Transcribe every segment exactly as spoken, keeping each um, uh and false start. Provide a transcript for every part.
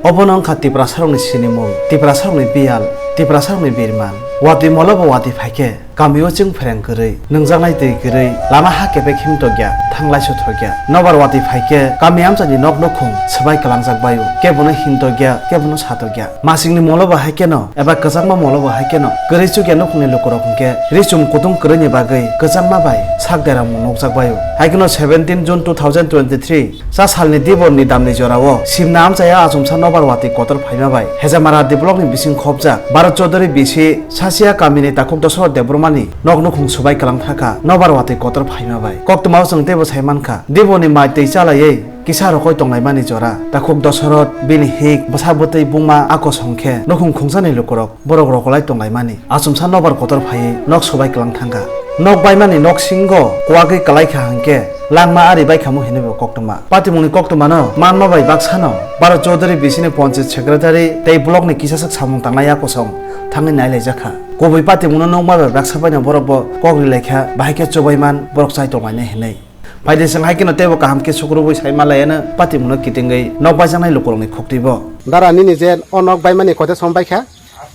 Obono wngkha Tiprasarokni sinimung, Tiprasarokni biyal, Tiprasarokni birman. Watwi molo bo watwi phaikhe, kamio chwng phereng kwrwi, nungjaknai twi kwrwi, lama ha kebek himtokya, thanglai suthokya. Nobar watwi phaikhe, kami amchaini nok nukhung swbai kwlangjak baio, kebono himtokya, kebono satokya. Masingni molo bo haikheno, eba kwchangma molo bo haikheno, kwrwi chukya nukhungni lukurok hwnkhe, ri chum kutung kwrwini bagwi kwchangma bai sak deramung nukjak baio. Haikheno seventeen June two thousand twenty-three, Cha salni diborni damni jorao simna amchaya achomsa nobar watwi kotor phaima bai Hejamara D blockni bising khopjak Bharat Chaudhary B C Sasia kamini takhuk Dosoro Debbarmani nok nukhung swbai kwlang thaka nobar watwi kotor phaima bai. Koktwmao chwng teibo sai mankha, diborni mai twi chalaiwi kisa rokoi tonglaimani jora. Takhuk Dosoro, bini hik, bwsa bwtwi, buma, a kosong khe nukhung khungjakni lukurok borok rokolai tonglaimani. Achomsa nobar kotor phaiwi nok swbai kwlang thangkha. Nok baimani nok singo kuwagwi kwlaikha hwnkhe langma ari baikhamu hinwi bo koktwma. Patimungni koktwmano manma bai baksano Bharat Chaudhary B C ni Panchayat Secretary tei blockni kisaswk samung tangnai a kosong thangwi nailaijakha. Kubui patimungno nukma bai baksa baino borok bo kok rilaikha, bahai khe chubaiman borok chai tonglainai hinwi. Phaidi chwng hai kheno teibo kaham khe sukrubui sai malaiano patimungno kitingwi nok baijaknai lukurokni khuktibo. Dara nini je o nok baimani kote som baikha?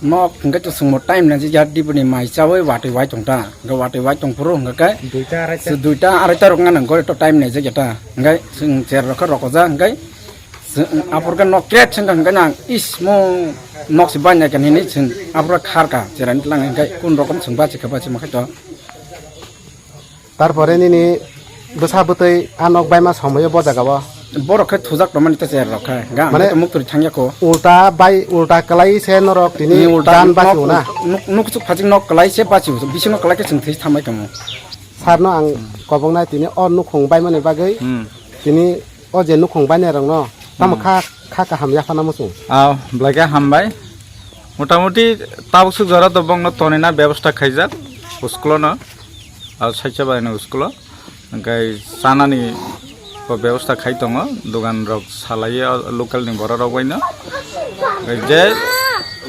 Nok hwnkhe chwng chwngbo time naijak ya, diboni mai chawi watwi wai tong ta. Hwnkhe watwi wai tong phuru hwnkhe khe Duita, araita. Chwng duita, araita rok wngna nang gori to time naijak ya ta. Hwnkhe chwng cher rok khe rokojak hwnkhe chwng aphuru khe nok kret se wngkha hwnkhe nang is mo nok se bai nai khe nini chwng aphuru kharkha cherani tlang hwnkhe kun rokom chwng bachi khe bachi ma khe to. Tarpore nini bwsa bwtwi a nok baima somoyo bo jaga o. Borok khe thujak tongmani ta cher rok khe. Ga Mane mane to mukturi thangya ko. Ulta bai ulta kwlai se norok tini Ni ulta dan nok, basi una. Nuk, nuk chuk phajik nok kwlai se basi u. Bisingo kwlai khe chwng thwi thamai tongo. Sir no ang kobongnai tini o nukhung baimani bagwi Hmm. tini o je nukhung bainai rok no tamo Hmm. kha, kha kaham yaphana muchung. Aw, belai khe hambai. Motamuti tabuk swk jora to bongno tonina bebosta khaijak school no. Aw, saicha bai no school o. Hwnkhe chanani bo bebosta khai tongo, dogan rok salai o local ni borok rok bai no. Hwnkhe je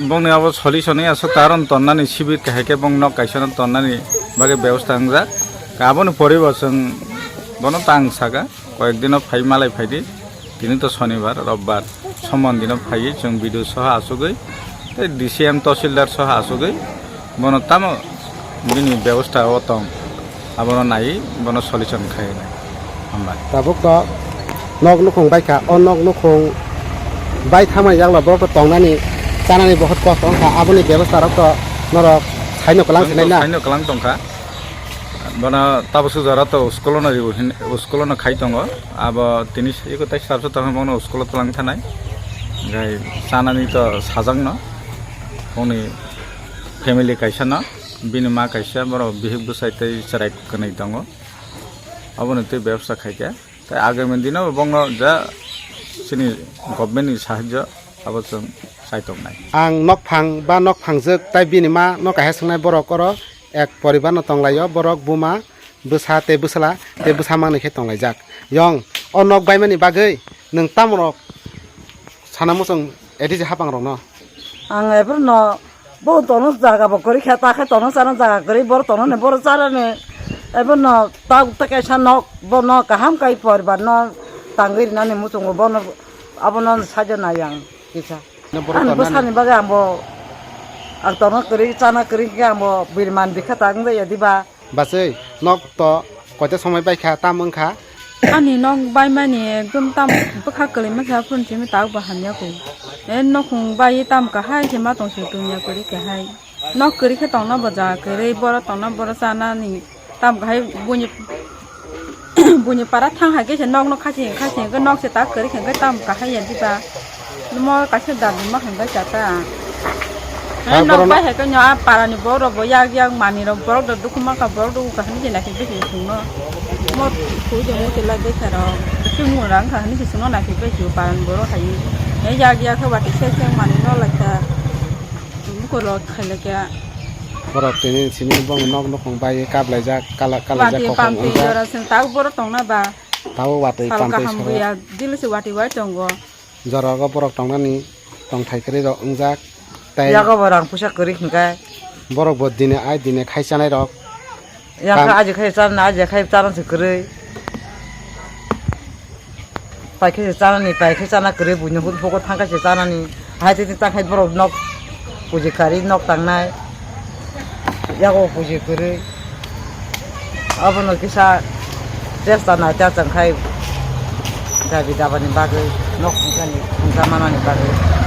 bongni abo solution ya so taron tonnani sibir kahai khe bong nok kaisa no tonnani bagwi bebosta wngjak. Aboni pore bo chwng bono ta ang saka, koyek dino phai malai phaidi. Tini to sonibar, robbar, somon dino phaiwi chwng B D O soho achugwi tei D C M, Tahsildar soho achugwi bono tamo bini bebosta o tong, abono naiwi bono solution khai nai. Hambai. Tabuk to nok nukhung baikha, o nok nukhung bai thangmani yaklo borok to tongnani, chanani bohot kosto wngkha, aboni bebosta rok to norok saino kwlang Chwng sinai to na. Saino kwlang tongkha. Bono tabuk swk jora to school-o no riwi hin, school-o no khai tongo. Abo tini eko tai sarsa tongkha bono school-o twlang thanai. Hwnkhe chanani to sajak no. Boni family kaisa no, bini ma kaisa, borok bihik bwsai tei chwrai kwnwi tongo. Aboni twi bebsa khaikha. Tei agami dino bongno ja chini government ni sahajyo abo chwng chai tongnai. Ang nokphang ba nokphangjwk tai bini ma no kaisa swngnai borok oro ek poribar no tonglaio, borok buma, bwsa tei bwsla tei bwsa manwi khe tonglaijak. Yong o nok baimani bagwi nwng tamo rok sana muchung A D C hapang rokno? Ang ephuru no bo tono jaga bo kwrwi kha, ta khe tono chana jaga kwrwi, boro tono ni boro chana ni. Ebo no ta, ta kaisa nok, bo no kaham kai poribar no tangwi rinani muchungo bono, abono saja nai ang kisa. Ani bwsani bagwi ang bo, ang tono kwrwi, chana kwrwi khe ang bo birman bikha ta wng ya diba? Bachwi, nok to koita somoi baikha, tam wngkha? Ani nok baimani ekdom tam bwkha kwlwi mankha, aphuru simi tabuk bo hamya kho. E nokhung bai tam kahai khe ma tong se tongya kwrwi kahai. Nok kwrwi khe tongna bo jaga kwrwi, boro tongna boro chanani tam kahai buini, buini para thang hai khe se nokno khaching khaching khe nok se ta kwrwi khe tam kahai ya diba. Mo kaisa dal ni ma hwnbai cha ta. Hai nok bai hai khe nw a para ni borok rok bo yak yak manwi rok borok rok dukhu ma kha borok rok kaham se naising bai se sung no. Mo thui de mo se lai bai kha rok. Twi mo rang kha hwnwi se sung no naising bai se para ni borok hai. Hai yak yak khe watwi se se manwi no lai kha. Bukur rok khai lai kha. Borok tini simi bong nok nukhung bai kap lai jak kala kala jak. Watwi kok pam twi wngjak. Jora seng tak borok tong na ba. Tabo watwi pam twi soro. Sal kaham buya dili se watwi bai tongo. Jora o borok tongnani tongthai kwrwi rok wngjak tei yago bo rang puisa kwrwi hwnkhe borok bo dine ai dine khai chanai rok. Yang kha aji khai chana, aji khai chana se kwrwi. Paikhe se chanani, paikhe chana kwrwi, buino hut phugo thangkhe se chanani. Hai tei tei tangkhai borok nok puji kari nok tangnai. Yago puji kwrwi. Abono kisa chesta nai ta changkhai dabi dabani bagwi, nok thangkani thangka manani bagwi.